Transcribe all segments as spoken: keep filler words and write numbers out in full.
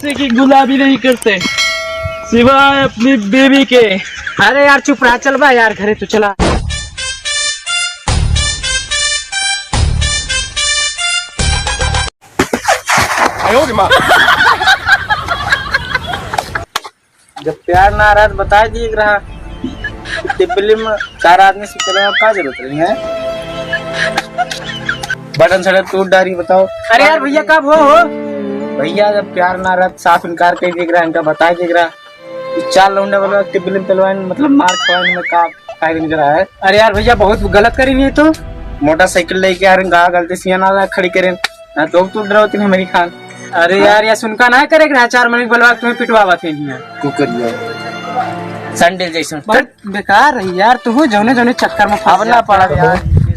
से की गुलामी नहीं करते, सिवाय अपनी बीवी के। अरे यार, चुप रहा, चल बा यार, घरे तू चला। जब प्यार ना रहत, बताइ दिए के रहा। इतनी फिल्म चार आदमी से फिल्म का जरूरत रही है? बटन सड़न टूट डारी, बताओ। अरे यार भैया, कब हो, हो? भैया, जब प्यार ना रहत, साफ इनकार कर दिए के रहा, इनका बताइ दिए के रहा। इस चार लौंडा वाला इतनी फिल्म चलवाइन, मतलब मार खवाइन में का फायदा निकल रहा है? अरे यार भैया, बहुत गलत करी नहीं तो। मोटरसाइकिल लेके आ रहे, गलती से ना खड़ी करें। हाँ, तो तू डरावत नहीं हमारी खान। अरे हाँ? यार, या सुनका ना करे कि ना चार मिनट बोलवा तुम्हें पिटवावत है हियां। कुकुर ये। संडे जैसन। बहुत बेकार है यार, तू जौने जौने चक्कर में फंस अब ना जाता पड़ा है। यार।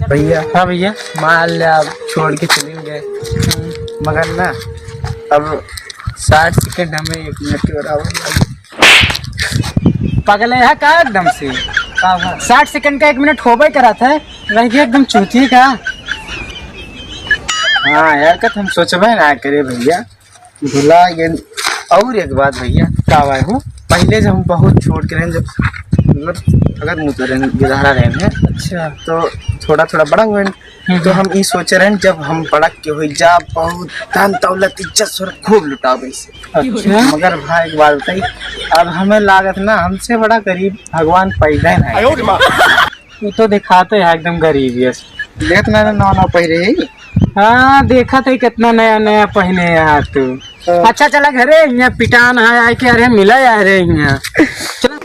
भैया। हाँ भैया। मान ले आप छोड़ के चले गए, मगर ना अब साठ सेकंड हमें एक मिनट के बराबर लगे। पागल है का एकदम से? का हुआ? साठ सेकंड का एक मिनट होबे करा था, रह गया एकदम चूतिए का। हाँ यार, का हम सोचबे ना करे भैया, भुला गए। और एक बात भैया, का हुआ हो? पहले जब हम बहुत छोट के रहे, जब मतलब अगर मुँह तो रहे, गिदहरा रहे हैं, अच्छा। तो थोड़ा थोड़ा बड़ा हुए, हम्म। तो हम ई सोचे रहे, जब हम बड़ा के हो जा, बहुत धन दौलत इज्जत शोहरत खूब लुटावे से। अच्छा। मगर भाई एक बात बताई, अब हमें लागत ना, हमसे बड़ा गरीब भगवान पैदा ही नहीं। आयो रे माँ। तू तो दिखाते है एकदम गरीब, यस। देख ना, नौ नौ पहिरे है। हाँ, देखा थे कितना नया नया पहने है आज तू। हाँ। अच्छा, चला घरे, यहाँ पिटान है, आए के, अरे मिला यार, यहाँ। चला।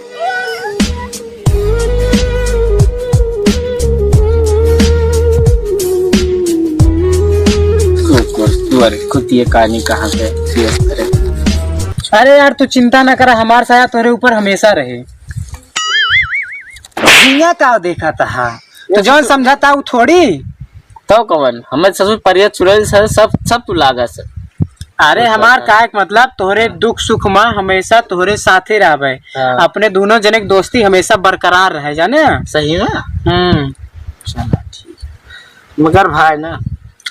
कुकुर, तू अरे कुतिया कहानी कहाँ से शेयर करे? अरे यार, तू चिंता ना करा, हमार साया तोरे ऊपर हमेशा रहे। दुनिया का देखा था, तो जौन समझा था, वो थोड़ी। तो कवन? हमें ससुर परिया चुड़ैल सर, सब, सब तू लागा सर। अरे, हमार का एक मतलब, तोहरे दुख सुख मा हमेशा तोहरे साथे रहबे। हाँ। अपने दोनों जने के दोस्ती हमेशा बरकरार रहे, जाने? सही में? हम्म। चला, ठीक है। मगर भाई ना,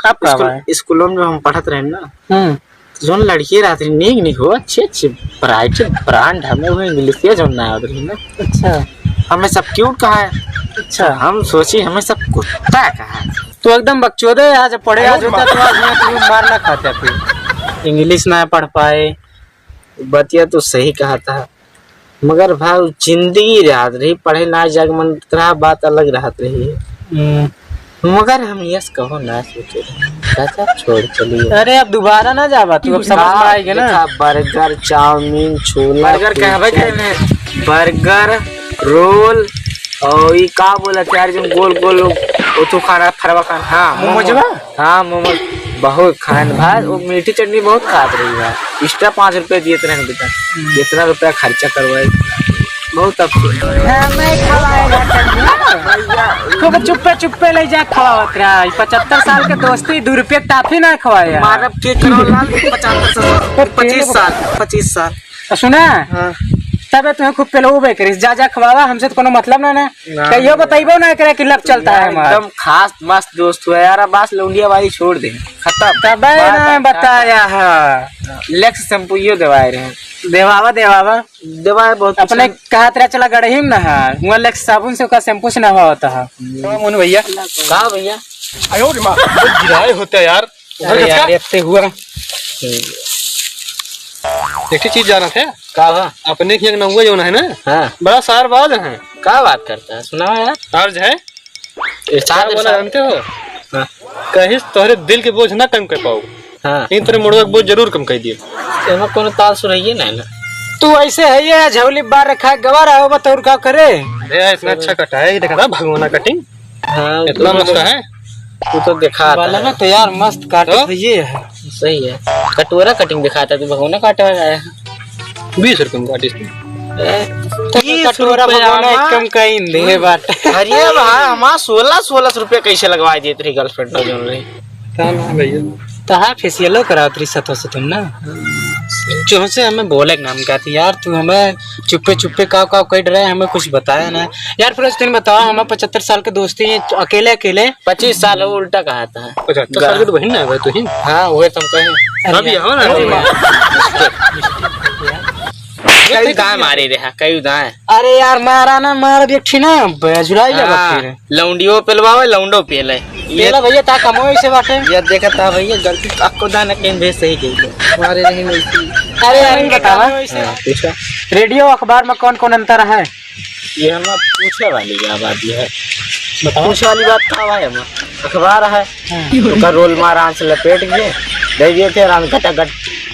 अब का स्कूल, भाई? स्कूलों में हम पढ़त रहे ना, हम्म। तो जौन लड़की रहत रही, नीक नीक हो, अच्छी अच्छी, bright, brand, हमें वो English के जौन ना आवत रही ना। अच्छा। हमें सब cute कहा है। अच्छा। हम सोची हमें सब कुत्ता कहा है। तू एकदम बकचोदे है, आज पढ़े आज होता तो आज मैं तू मार ना खाते फिर। English ना पढ़ पाए। बतिया तो सही कहा था, मगर भाई जिंदगी रहत रही, पढ़े ना जाए के मन रहा, बात अलग रहत रही। हम्म। मगर हम यस कहो ना सोचे रहे, चाचा छोड़ चलिए। अरे अब दोबारा ना जाबा तू, अब समझ में आएगा ना। देखा, burger, चाउमीन, छोला, burger कहबे कुलचा, करे ने। Burger, roll, और ई का बोला यार, जो गोल गोल लोग, वो तो खाना, फरवा खाना, हाँ, मोमोज। मोमोजवा? हाँ, मोमोज बहुत खान भाई, वो मीठी चटनी बहुत खात रही भाई। Extra पाँच रुपया दिए थे ना बेटा, हम्म। इतना रुपया खर्चा करवाए, बहुत अफसोस। हाँ, मैं खवाएगा चटनी। भैया, खूब चुप्पे चुप्पे ले जा खवावत रहा। ई पचहत्तर साल के दोस्ती, दो रुपया टाफी ना खवाया। मारब के करो लाल, पचहत्तर साल, पच्चीस साल, पच्चीस साल। तो सुना? हाँ। तबे तुम्हें खूब पेलबे करिस, जा, जा खवावा, हमसे तो कोनो मतलब ना, ना। ना, कहियो ना। बतइबो ना करे कि love चलता है यार, हमारा। एकदम खास मस्त दोस्त हुआ यार, अब बस लौंडिया बाजी छोड़ दे, खत्म। तबे बात ना खत्म। बताया है। Lux shampoo यो देवाए रहे। देवावा, देवावा। देवाए बहुत अपने कुछ। कहा तेरा चला गड़ही में ना है, हुआ Lux साबुन से ओका shampoo से ना होता है। हाँ, मोनू भैया। का भैया? आयो रे माँ, वो गिराए होते यार। अरे यार, एत्ते हुआ। एक ही चीज जाना थे। का बा? अपने के यहाँ नौवा जौन है ना, हाँ। बड़ा सारबाज है। का बात करता है? सुनाओ यार। अर्ज है। इरशाद, का बोला इरशाद। जानते हो? हाँ। कहिस तोहरे दिल के बोझ ना कम कर पाओ। हाँ। लेकिन तोरे मुड़वा के बोझ जरूर कम कर दिए। एमा कोनो ताल सुर है ना, ना। तू ऐसे है ये झोली बार रखा है, गवा रहा हो, बतौर का करे? ए, इतना अच्छा कटा है, ये देखा था भगवाना cutting। हाँ, इतना वो मस्त तो, है। वो तो दिखाता वाला है। में तो यार मस्त काटत तो? है ये है। सही है। कटोरा cutting दिखाता तू, भगोना काटे वाला है। बीस रुपये में काटिस तू। ए, तो बीस कटोरा रुपया भगोना में? एकदम कहीं दे बात। अरे भाई, हमारा सोलह, सोलह सौ रुपया कैसे लगवा दिए तेरी girlfriend को, जोन रही? का ना भैया? तो हाँ, facial कराओ तेरी सतों से तुम ना। तुमसे हमें बोले के नाम का थी यार, तू हमें चुप्पे चुप्पे काव काव कह रहे, हमें कुछ बताया ना। यार फिरोज, तुम बताओ, हमें पचहत्तर साल के दोस्ती है, अकेले अकेले। पच्चीस साल हो, उल्टा कहा था। पचहत्तर साल के तो बहिन ना है भाई, तू ही। हाँ, वही तुम कहे। अरे अभी यार। आओ ना। अरे यार। कई दाएं मारे रहा, कई दाएं। अरे यार, मारा ना, मार, अभी एक ठी ना, बजुराई जाबा हाँ, फिर। लौंडियो पेलवावे, लौंडो पेले। ये पेला भैया, ता कमो ऐसे बाटे। ये देखा था भैया, गलती तो आपको दाना कहीं भेज सही गई है। मारे नहीं मिलती। अरे यार, ये बतावा। हाँ, पूछा। रेडियो अखबार में कौन कौन अंतर है? ये हम पूछे वाली क्या बात ये है? बताओ। पूछे वाली बात का है? हम अखबार है। हाँ। ओकर रोल मार आराम से लपेट के दे दिए थे, आराम घटाघट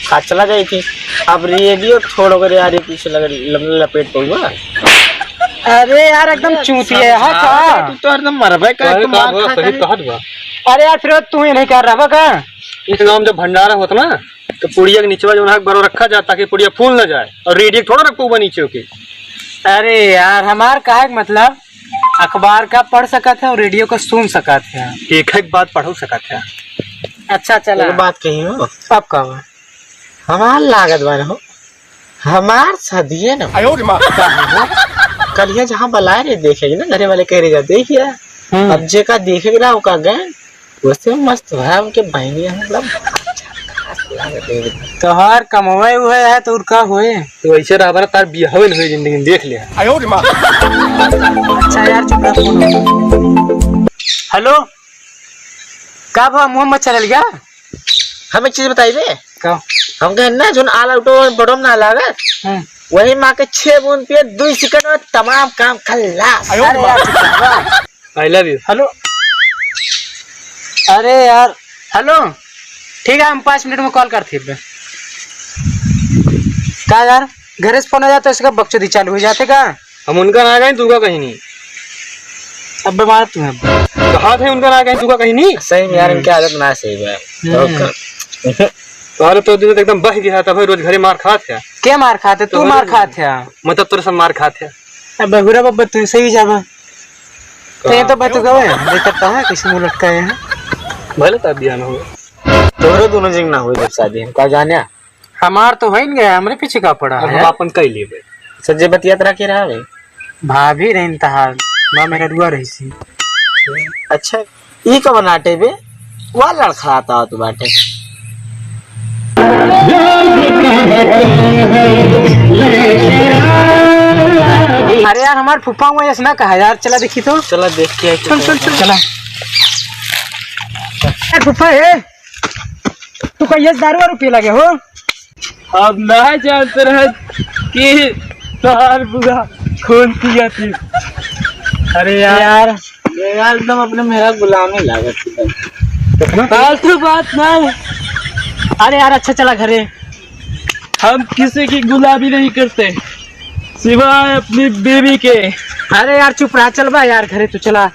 खा चला जाई थी। अब रेडियो छोड़ कर यार, ये पीछे लग, लग, लपेट पउबा। अरे यार, एकदम चूतिया है, हाँ, का? तू तो हरदम मरबे का, अरे तू का मार हुआ, खा सही के। कहत बा। अरे यार, फिर तू ही नहीं कर रहा का? इस गांव में जब भंडारा होता ना, तो पुड़िया के निचवा जो है, बरो रखा जाता, ताकि पुड़िया फूल ना जाए, और रेडियो थोड़ा रख पउबा नीचे के। अरे यार, हमार कहे के मतलब, अखबार का पढ़ सकत है और रेडियो का सुन सकत है। एक एक बात पढ़ो सकत है। अच्छा, चला। एक बात कही हो। अब का हुआ? हमार लागत बा न हो, हमार शादिये न हो। आयो रे माँ। कलिया जहाँ बलाए रहे देखे ना, घरे वाले कह रहे जा, देखिए। हम्म। अब जेका देखे के रहा, ओका गए, वैसे मस्त है उनके बहनिया, मतलब, तोहार कमवे हुए है तो और का होए? तो ऐसे रहा बरा, तार बियाह होए न होए जिंदगी में, देख ले। आयो रे माँ। अच्छा यार, चुप रह, फोन। हेलो, का भा मुंह मत चल गया? हम एक चीज बताई बे। का? हम कहे ना, जोन आला उठो, बटम ना लागत। हम्म। वही माँ के छह बूंद पिए, दो सेकंड में तमाम काम खल्लास। अरे यार, चुप रह बा। I love you। हेलो। अरे यार, हेलो। ठीक है, हम पाँच मिनट में कॉल करते हैं। का यार, घरे से फोन आ जाता है, इसका बकचोदी चालू हो जाते का? हम उनका ना कहीं, तू का कहीं नहीं। अबे मार तू है। कहा थे उनका ना कहीं, तू का कहीं नहीं। सही में यार, हम्म। इनकी आदत ना सही है। हम्म। तो का? तोहरे तो दिन एकदम बह गया था भाई, रोज घरे मार खात है। के मार खात है? तू तो मार भाई खात है। मतलब तोरे सब मार खात है। अब बहुरा बब्बा तू सही जाबा। तो ये तो बात गवे, देखत तो है, किसी मुंह लटकाए हैं। भले तो बियाह ना हो। तोहरे दोनों जिंग ना हुई जब शादी, हम का जाने? हमार तो होइन गया, हमरे पीछे का पड़ा अब है? हम अपन कई लेबे। सज्जे बतियात रह के रहा भाई। भाभी रहिन तहार, माँ मेहरुआ रही सी। अच्छा, ई कवन आटे बे? वा लड़खड़ात आवत बाटे। अरे यार, हमार फूफा हुआ ऐसा ना कहा यार, चला देखी तो। चला देख के आई। सुन, सुन, सुन। चला। ए फूफा, ए, तू कहिए दारू वारू पी लगे हो? अब ना जानते रहे कि तोहार बुआ खून पिया थी। अरे यार। यार, ये यार एकदम अपने मेरा गुलामी लागत है। फालतू बात ना। अरे यार, अच्छा चला घरे। हम किसी की गुलामी नहीं करते, सिवाय अपनी बीवी के। अरे यार, चुप रहा, चल बा यार घरे, तू चला।